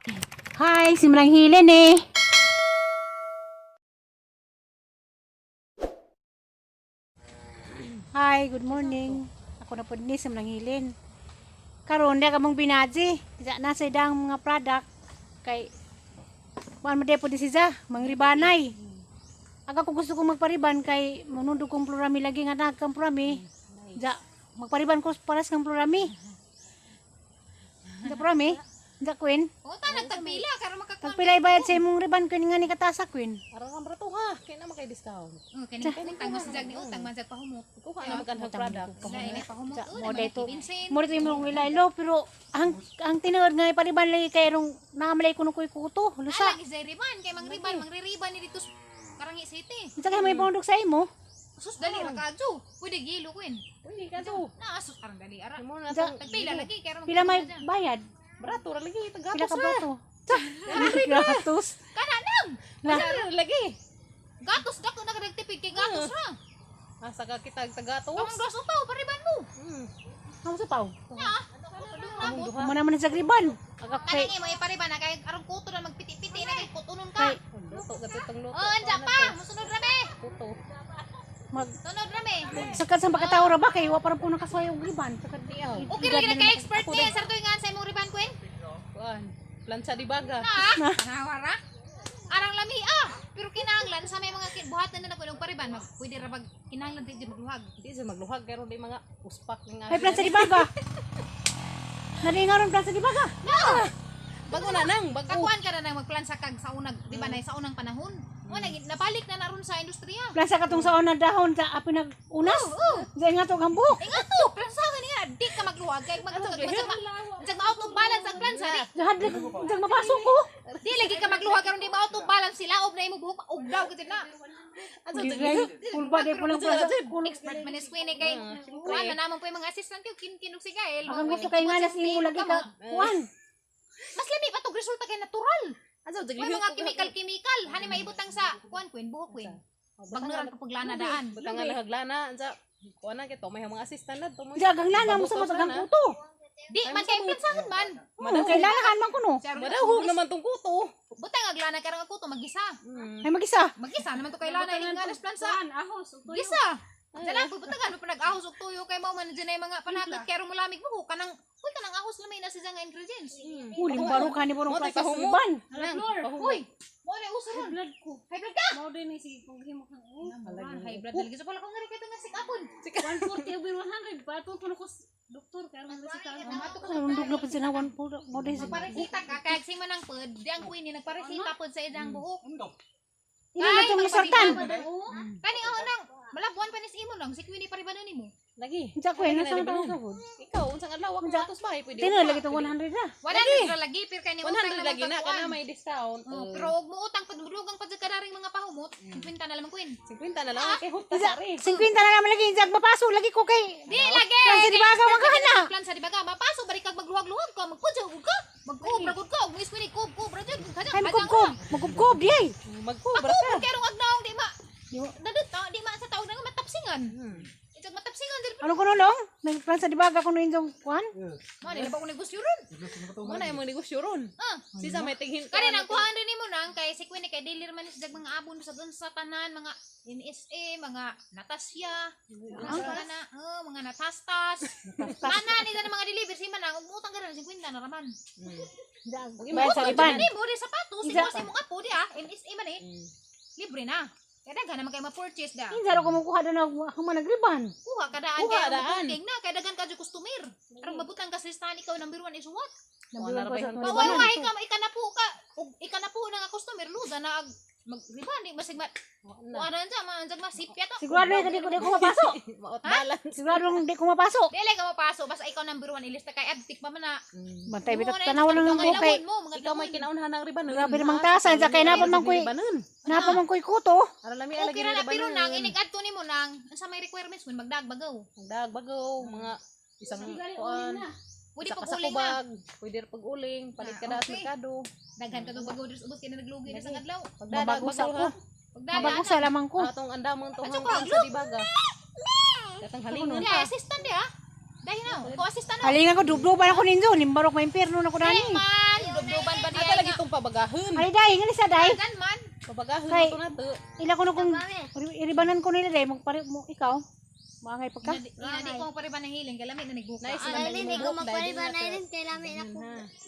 Hi, si Manang Hilen eh. Hi, good morning. Ako na po ni si Manang Hilen. Karon di ka mong binaji. Diya na sa idang mga product kay kuan mo po di siya, mangribanay. Aga ko gusto kong magpariban kay manundog kong plurami lagi nga nagkang plurami. Diya, magpariban ko paras kang plurami. Diya plurami? Diya queen? Unta nagtagpila karon makakuan. Tagpila ibayad sa imong riban queen nga ni katasa queen. Ara kang brato ha, kay na makay discount. Oh, kani utang mas jag ni utang man jag pahumot. Kuha na magkanhag product. Sa ini pahumot Sa- oh, mo dito. Vincent. Mo rito imong ilaylo pero ang tinuod nga ipariban lagi kay rong naamalay kuno koy kuto. Lusa. Ala gizay riban kay mangribal mangririban ni dito sa Karangi City. Unsa kay may pangundok sa imo? Sus dali ra kaadyo. Pwede gilo queen. Uy, kadto. Na sus arang dali ara. Mo na Sa- tong Tagpila lagi kay aron Pila may bayad? brato ra lagi Pila tagatos ka ra. brato? Gatos. Kana nang. Na. Ra lagi. Gatos dako na kadagtipid kay gatos ra. Asa ka kita tagatos. Kamong dos upaw pariban mo. Amo sa paw. Na. Among duha. Mo naman sa riban. Aga kay Kanang imo ipariban na kay aron kuto na magpiti-piti na kay kutunon ka. Kay- Luto ka tong luto. Oh, anja pa, musunod ra be. Kuto. mag Sunod ra be. sakad sa pagkatao ra ba kay wa para po nakasuway og riban. Sakad Okay ra gid kay expert ni sir tuingan sa imong riban queen. Kuan. Plancha di baga. Ah, nawara. Arang lami ah. Pero kinahanglan sa may mga buhatan na nako ng pariban, mag pwede ra bag kinahanglan di jud magluhag. Di sa magluhag karon di mga uspak nga. Ay plansa di baga. Nalingaron plansa di baga. No. Bago na nang, bago. Kakuan ka na nang magplansa kag sa unang, di ba na sa unang panahon. Mo na nabalik na naron sa industriya. Plansa katong sa una dahon sa apin nag unas. Oo. Diyan nga to ang buhok. Eh nga to, plansa ka niya, di ka magluhag kay mag mag mag ma out of balance ang plansa di. Hadlok diyan mapasok ko. Di lagi ka magluhag karon di ma out of balance sila ob na imong buhok og daw gid na. Pulba di pulang plansa. Expert man is queen eh, kay kuan na naman po yung mga assistant yung kinkinog si Gael. Ang gusto kay nga nas imo lagi ka kuan. Mas lami pa tog resulta kay natural. Asa May mga chemical-chemical, hani maibutang sa kuan queen, buhok queen. Bagnuran ko paglana daan. Butangan na haglana, ansa. Kuan na kay to may mga assistant na to mo. Diyan ang lana mo sa matagang kuto. Di man kay plansahan man. Kay lanahan man kuno. Madahog naman tong kuto. Butang aglana karang ako to magisa. Ay magisa. Magisa naman to kay lana ini nga alas plansa. Gisa. Dala ko butangan mo pa nag-ahos og tuyo kay mao man dyan ay mga panakot kay mo lamig buhok kanang uy kanang ahos lamay na siya nga ingredients. Uli baro ka ni borong Mo, plansa pahumo. riban. Nang, uy, mo na uso ron. Blood ko. High blood ka. Mao din ni sige kung himo kang High blood talaga. So pala ko nga rin kay nga sikapon. 140 over 100 bato ko ko doktor karon na si karon. Undog na pud sinawan po. Mo dai sa. Magparesita ka kay si manang pod, di ang queen ni nagparesita pod sa idang buhok. Ini na tong sartan. Kani ako nang malabuan pa ni si imo nang si Queenie paribanon nimo. Lagi. Unsa ko na sa tao sa gud. Ikaw unsang adlaw ako gatos bahay pwede. Tinuod lagi tong 100 na. 100 ra lagi pero kay ni utang 100 lagi na kana may discount. Oh, pero og mo utang pag mulugang pa jud kadaring mga pahumot, 50 na lamang queen. 50 na lang kay hukta sa rin. 50 na naman lagi jag mapaso lagi ko kay Di lagi. Plan sa dibaga, magkahana. Plan sa dibaga, mapaso bari kag magluhag-luhag ka, magpudyo ka, magkubra gud ka, og mis queen kub kubra jud, kanya Ay magkubkob, magkubkob di ay. Magkubra ka. Magkubra kay rong agnaong di ma. Dadot di ma sa taog na matapsingan. Itag matapsingan diri. Ano kuno long? Nagplan sa dibaga kuno indong kuan? Mo ni ba ko negosyo ron? Mo na imong negosyo ron. Ah. Sisa may tighin. Kani nang kuhaan rin nimo nang kay si Queen kay dili man sa mga abon sa dun sa tanan mga NSA, mga Natasya, mga na, oh, mga Natastas. Tanan ni na mga deliver si manang ug utang ka na 50 na raman. Bayad sa riban. Hindi mo rin sapatos, Isa- si mo apo di ah, NSA man eh. Libre na. Kaya daghan naman kayo ma-purchase da. Insa ra ko mukuha doon og human nagriban. Kuha ka daan Kuha kay daan. booking na kay daghan ka jud customer. Aron mabutang ka sa listahan ikaw number 1 is what? Wala ra ba yung Mawaway ka ika na po ka ug ika na po na nga customer luda na ag magriban di masig ma kuha na dyan, ma masipya to. Sigurado ka di ko mapasok. Maot balance. Sigurado di ko mapasok. Dili ka mapaso basta ikaw number 1 ilista kay addict pa man na. Bantay bitak tanaw lang ang buhok kay. Mo, mga Ikaw may kinaunhan ng ribanon. Grabe namang tasan sa kay napa man koy napa man koy kuto. Ara lami Okay ra na pero nang inig-add to nimo nang unsa may requirements mun magdagbagaw. Magdag bagaw mga isang kuan. Pwede Isa ka pag sa uling na. kubag, pwede ra pag-uling, palit ka Ah, na at okay. merkado. Daghan ka tong bagaw diri sa ubos kay na naglugi na sa adlaw. Pagdadag Mabagusa bagaw ko. ha. Pagdala Mabagusa lamang ko. Atong andamon to Ano hang ka, kuan sa dibaga. Katang halingan Di pa. assistant di ah. Dahil na, ko assistant na. Halingan ko dubduban ako ninyo, nimbarok may impierno na ko Dali dani. man, dubduban ba di Ata pabagahon. Ay day, ngali sa day. Gan man. Pabagahon Kay- to na to. Ila ko na kung iribanan ko nila day, magpare mo ikaw. Maangay pa ka. Ina di ko magpariban ng hiling kay lami na nagbuka. Nice Ah, na Aileen, di ko magpariba na rin. Kay lami na ko.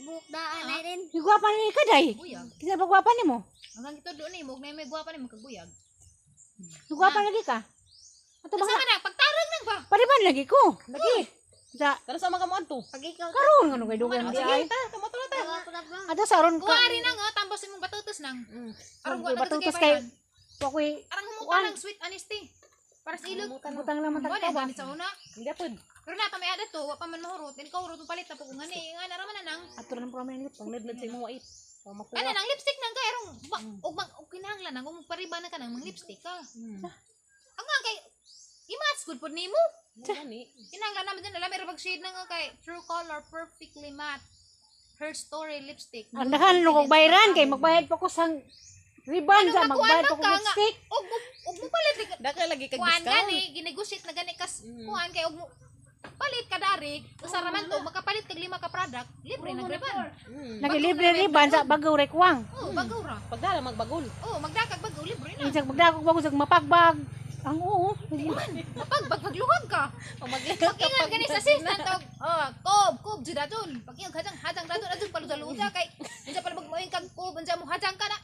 Bukdaan na rin. Gwapa ni ka day. Buyag. Kinsa ba gwapa nimo? Hanggang ito doon eh, mo na may gwapa ni magkabuyag. Gwapa lagi ka. Ato ba Asa man na pagtarong nang ba? Pariban lagi ko. Lagi. Sa Karon sa mga mo adto. Pag ikaw, karon ngano kay dugan di Sige ay. ta, kamo to na ta. tawa ko na ba? Ato sa aron ka. Kuwari nang oh, tambos imong batutos nang. Aron wa na Batutos kay kay wa ko'y Arang humutan ng sweet honesty. Para sa ilog. butang lang man Wala tagtawa. gamit sa una. Hindi pod. Pero na pa may adat to, wa pa man mahurot. Din ka hurot mo palit na po kung ngani, nga naraman na nang. Ato rin po kami lipstick. Pangnudnod sa imong wait. Para makuha. Ana nang lipstick nang kay arong og mag og kinahanglan nang og magpariba na ka nang mang lipstick ka. Ang nga kay i-match good pod nimo. Gani. Kinahanglan naman din alam ra pag shade nang kay True Color Perfectly Matte. Her Story lipstick. Ang daghan no kog bayran kay magbayad pa ko sang ribbon sa Ano, magbayad pa makuan ko man ka nga. lipstick. Og mo palit Daka lagi kag kuan discount. gani ginegosyate na gani kas kuan kay og mo palit ka dari usa ra man to makapalit kag lima ka product libre nag riban. Lagi libre ribbon sa bagaw rek wang. Oh, bagaw ra. Pagdala magbagol. Oh, magdakag bagaw libre na. Insag magdakog bago sa mapagbag. Ang oo. Mapagbag pagluhag ka. O maglihok ka Pag-ingan gani sa assistant og oh, kob kob jud adun. Pag-ingan hadang hadang dadun adun paluda-luda kay unsa pala magmoing kag kob unsa mo hadang ka na.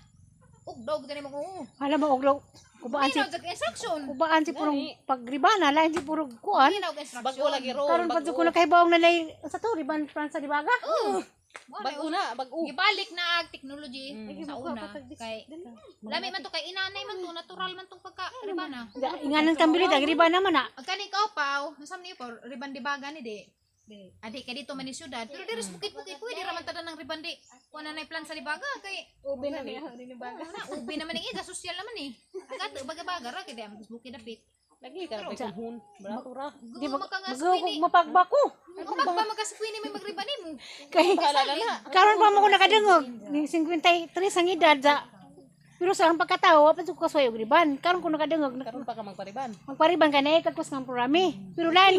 Ug dog gani mo oo. Hala mo og kubaan si Minaw jag instruction. kubaan si purong pagribana lain si purong kuan. Minaw og instruction. Bago lagi ro. Karon pa jud ko nakahibaw na lay sa to ribbon Fransa di baga. Oo. Mo na Bago na, bago. Gibalik na ang technology sa una kay lami man to kay inanay man to natural man tong pagka ribana. Inganan kang bilit ang ribbon naman na. Ang kani ka paw, nasam niyo pa riban di baga ni di. Adi kay dito man ni syudad, pero diri sa bukid-bukid pwede ra man tadan ng riban di. Kuan na nay plan sa libaga kay Ube na niya. Hindi baga. na ubi naman ang ida sosyal naman eh. Ang ato baga-baga ra kay di ang bukid dapit. Lagi ka ra kuhon. Brato ra. Di ba Di ba magaw kog mapagbako. Magpa makaskwini may magriban nimo. Kay Bahala na na. karon pa mo ko nakadungog ni 53 ang edad sa pero sa ang pagkatao wa pa jud ko kasuway og ribbon. Karon ko nakadungog Karon pa ka magpariban. magpariban ka na ikagkos ng programi. Pero lain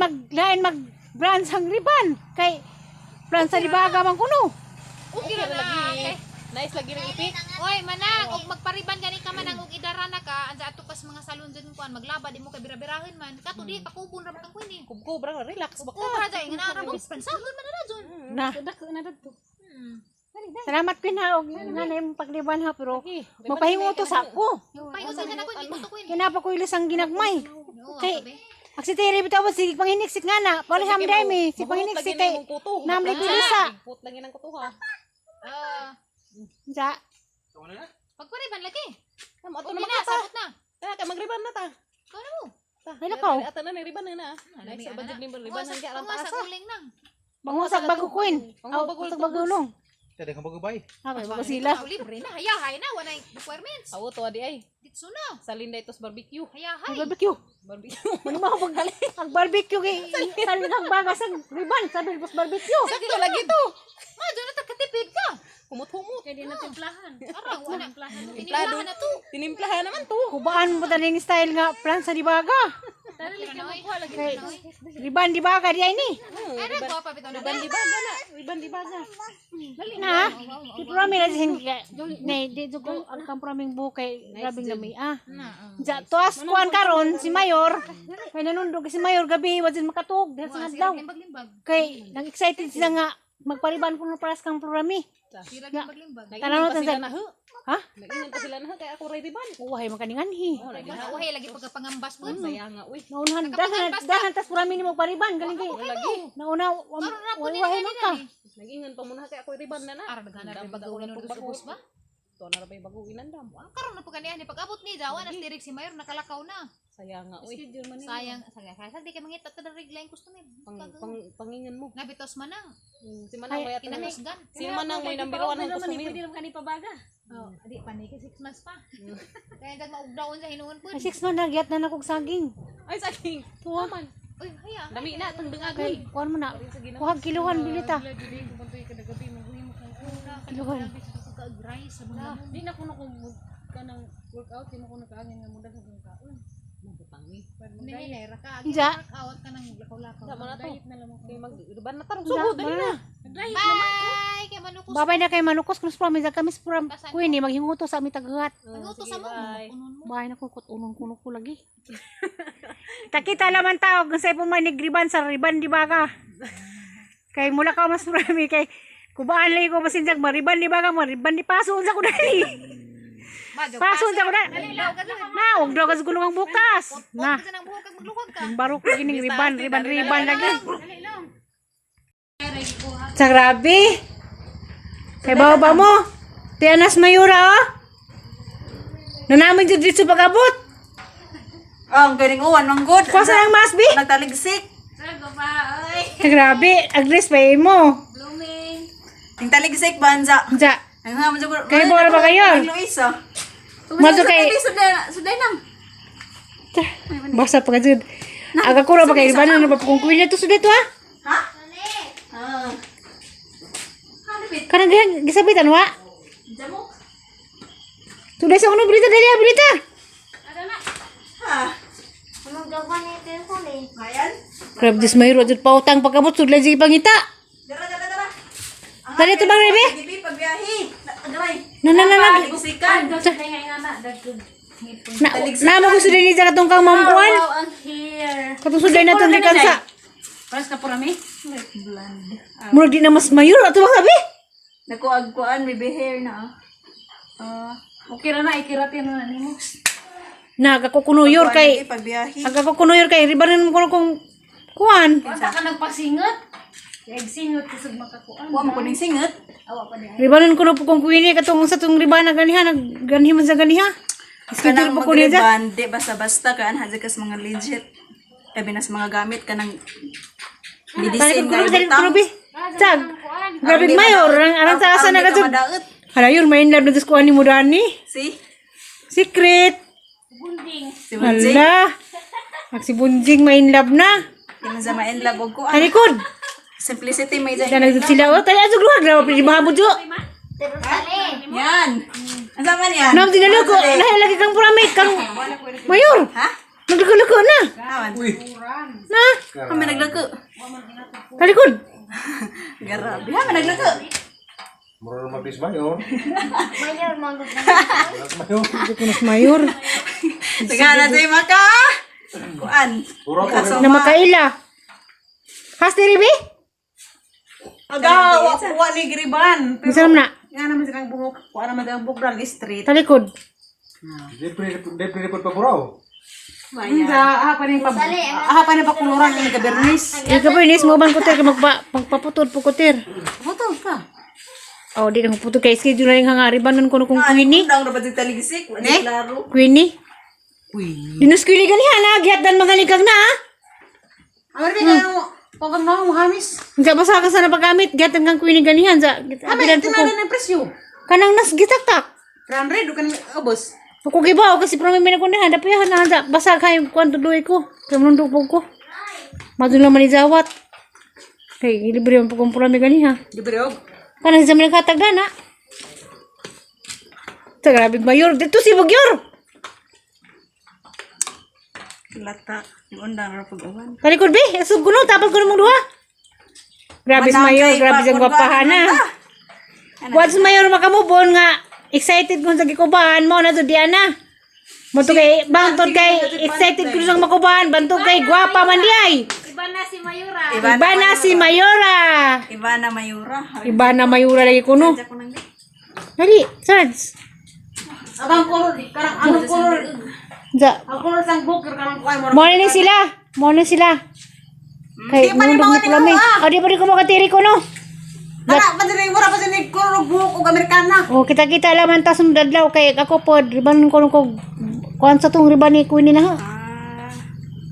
mag branch ang ribbon kay branch sa libaga man kuno. Okay ra na. Lagi. Kay Nice lagi ring ipik. Oy, manang, og magpariban gani ka manang og idara na ka, anja ato kas mga salon dyan kuan maglaba di mo kay bira-birahin man. Kato di pakubon ra man kang kuini. Kubkob ra relax ba ka. Kubra dyan, nga na ra mo pansahon man na dyan. Na. Dako na dito. Salamat queen ha og nga na imong pagriban ha pero magpahingo to sa ako. Pahingo sa dyan ako, hindi ko to kuini. Kinapa ko ilis ang ginagmay. Oo, Kay kabe. Ak si Terry bitaw sige panginiksik nga na. Pala sa amday si panginiksik kay namli ko ilisa. Put lagi ng kuto ha. Ah, Sa pagpariban lagi. Tama ato Okay na na, makata. sabot na. Ta kay magriban na ta. Ikaw na mo. Ta. Ay, lakaw. Ato na ni riban na na. Nice sa budget ni riban ang alang Panguha taasa. sa uling nang. bangusag bago queen. Bango Aw, bago usag bago ulong. Tada kang bagubay. Ha, kay bago sila. Ikaw, libre na, hayahay na, walay requirements. Awo to adi ay. Ditso na, Sa Linda itos barbecue. hayahay. Ang barbecue. Barbecue. Ano ba pag ang barbecue kay salin ang bagas ang ribbon sa bilbos barbecue. Sakto lagi to. Ma, dyan na katipid ka. Humot-humot. Kaya di na timplahan. Arang, wala. Tinimplahan na to. Tinimplahan naman to. Kubaan mo taning style nga plan sa dibaga. Tara lagi ka magkuha lagi. Kay riban dibaga di ay ni. Ay, nagwa pa bitaw na. Riban di baga na. Riban di baga. Dali na ha. Di prami na sin ne di jud ko ang kampraming bukay grabing lami ah. Ja tuas kuan karon si Mayor. Kay nanundog si Mayor gabi wa jud makatuog dahil sa adlaw. Limbag-limbag. Kay nang excited sila nga magpariban kuno paras kang programi. Sira limbag-limbag. Tanaw Nag-ingon pa na sila na ho. Ha? Nag-ingon pa sila na ho kay ako ray riban. Uwahay makaninganhi. Oh, lagi Wala, uhay lagi pagkapangambas po. Saya nga uy. Naunahan dahan dahan tas programi nimo pariban galing kay. Lagi. Nauna wahay man ka. Nag-ingon pa muna kay ako riban na na. Ara daghan na bago ni ubos ba? To na ra bay bago inandam. Karon na po kaniya ni pag-abot ni Jawa na stirik si Mayor nakalakaw na. Saya nga uy. Schedule man. Sayang, sayang, sayang di kay mangita ta dari lain customer. Pang, pang pangingan mo. Nabitos man ang Si Manang may ato na. kinakusgan. Si Manang may number 1 ang customer. Pwede naman kani pabaga. Oh, di pa ni kay 6 months pa. Kaya dag maugdaon sa hinuon po. Ay, 6 months nagyat na nakog saging. Ay saging. Tuwa. Uy, haya. Dami na tang Kay dangagoy. kuan mo na. Kuhag kiluhan bilita. Lagi di ko puntoy kada gabi maghimo kang Kiluhan. Pagka-rice sa mga Di na ko na kung kanang workout di mo ko nakaangin nga mudag kang kaon. Mabutangi. Nihilera ka. Inja. Workout ka nang lakaw-lakaw. Tama na to. Diet na lang ako. Kay mag riban na tarong sugod dali na. Bye! Kay manukos. Babay na kay manukos kun sa promise kami sa pram Queenie maghinguto sa aming taghat. Manguto sa mo. Unon mo. Bahay na ko kut unong kuno ko lagi. Takita laman tao kung sa man nagriban sa riban di ba ka? Kay mula ka mas marami kay kubaan lagi ko masinjag mariban di ba ka mariban di paso unsa ko dali. Paso unsa ko dali. Na og daw kas gulong ang bukas. Na Kasi nang buhok kag magluwag ka. baro ko gining riban riban riban lagi. Sa grabe. Kay bawa ba mo? Tianas Mayura oh. Nanamin jud dito pag-abot. Oh, ang galing uwan, ang good. Kuha sa ang mas bi. Nagtaligsik. Grabe, agres pa mo. Ting taligsik banza. Unsa? Ang hamon siguro. Kay bora ba kayo? Luis oh. Mato kay Suday nang. Basta pa jud. Aga ko ra ba kay riban na ba kung kuwi na to suday to ha? Ha? Ah. Hanapit. Kanang dihan gisabitan wa. Jamo. Suday sa uno brita dali ah, brita. Ha. Anong gawa ni telefon eh? Ayan. Grabe dis mayro jud pautang pag-abot sudlay sige pangita. Dara dara dara. Ang Dali to bang rebe? Gibi pagbiyahe. Agray. Na na na na. Taligsika. Na na mo gusto din ni katong kang mampuan. Wow, ang hair. Katong suday na tong gikan sa. Paras na pura mi? Murag di na mas mayor ato ba sabi? Nakuag-kuan may hair na. Ah. Okay ra na, ikiratin na nimo. Na kakukunuyor kay Pagbiyahe. Aga ko kunuyor kay ribanan mo kuno kung kuan. Unsa ka nagpasingot? Kay singot kusog makakuan. Wa mo kuning singot. Awa pa diha. Ribanan ko na po kung kuwini katong sa tong ribana ganiha nagganhi man sa ganiha. Schedule Kanang po ko niya. magriban, di basta-basta kaan hadya kas mga legit. Labi na sa mga gamit kanang medicine Talikod ko nga talikod ko ibutang. bi. Tag. Grabe mayor ang arang sa asa na Aron di kasud. ka madaot. Hala yun may inlove na kuan ni mo dani. See? Secret. Si Bunjing. Hala. Ag si Bunjing may in love na. Di man sa ma-in love og kuan. Talikod. Simplicity may dyan. Dan nagdud sila oh tali azug luhag na pwede mahabod jo. Pero sali. Yan. Ang sama niyan? Nam dinalo ko lahi lagi kang purami kang mayor. Ha? Nagluko na. Awan. Na. Kami naglako. Talikod. Grabe. Ha, naglako. Mura mabis mayor. Mayor, manggod na. Mayor. Kunos mayor. Tagana tayo maka. Kuan. Puro ko. Na makaila. Has diri bi? Aga, wa wa ni griban. Unsa naman na? Nga naman silang buhok. Kuha naman silang buhok brand street. Talikod. Di pre report pa puro. Hindi, aha pa rin pa. Aha pa rin pa kuluran ni gabernis. Ikaw pa inis mo ban kutir kay magpa magpaputol po kutir. Putol ka. Oh, di na putol kay schedule na yung hangariban nun kuno kung Queenie. Undang ra ba di taligsik? Wala klaro. Queenie. Queenie. Dinus Queenie ganiha na gihatdan magalikag na ah. Amar bi kayo pagkang nang hamis. Unsa ba sa ka sa napagamit gihatdan kang Queenie ganihan sa Abi abidan po ko. tinada ng presyo. Kanang nas gitaktak. 300 do kan ubos. Ako gibaw kasi promi may nakundahan dapat na sa basa kay kuan tuloy ko. Kay munundok po ko. Madun lang manizawat. Kay libre man po kong promi ganiha. Libre og. Kanang sa mga katag na. Sa grabe mayor dito si Bugyor. Lata. Yung undang ra pag uwan. Talikod be, asog kuno tapos kuno mong duha. Grabe sa mayor, grabe sa gwapahan na. Once mayor makamubon nga excited kung sa gikubahan mo na to diana. Mo to kay bangtod kay excited kun sa makubahan, bantog kay gwapa man di ay. Iba na si Mayura. Iba na si Mayora. Iba na mayura. Iba na Mayura lagi kuno. Sadya ko nang Dali, Sarge. Abang color kanang anong color? Sa Ang color sang buhok kanang kuan mo. mo ni sila. Mo ni sila. Kay Di pa ni mundog mao ni ni pulami. mo, ah. Oh, di pa di ko makatiri ko no. Kana pa diri mura pa diri color og buhok og Amerikana. Oh, kita-kita laman tas dadlaw kay ako pod riban ko ko kuan sa tong riban ni Queenie na ha. Ah,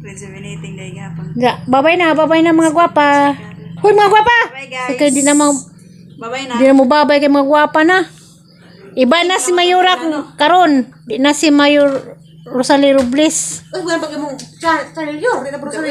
rejuvenating day gapon. Ja, babay na, babay na mga gwapa. Hoy mga gwapa. Bye guys. Okay, di na mo Bye-bye na. di na mo babay kay mga gwapa na. Iba na si Mayora kung karon, di na si Mayor Rosalie Robles. Uy, buwan pag imong char char yor, di na puro sa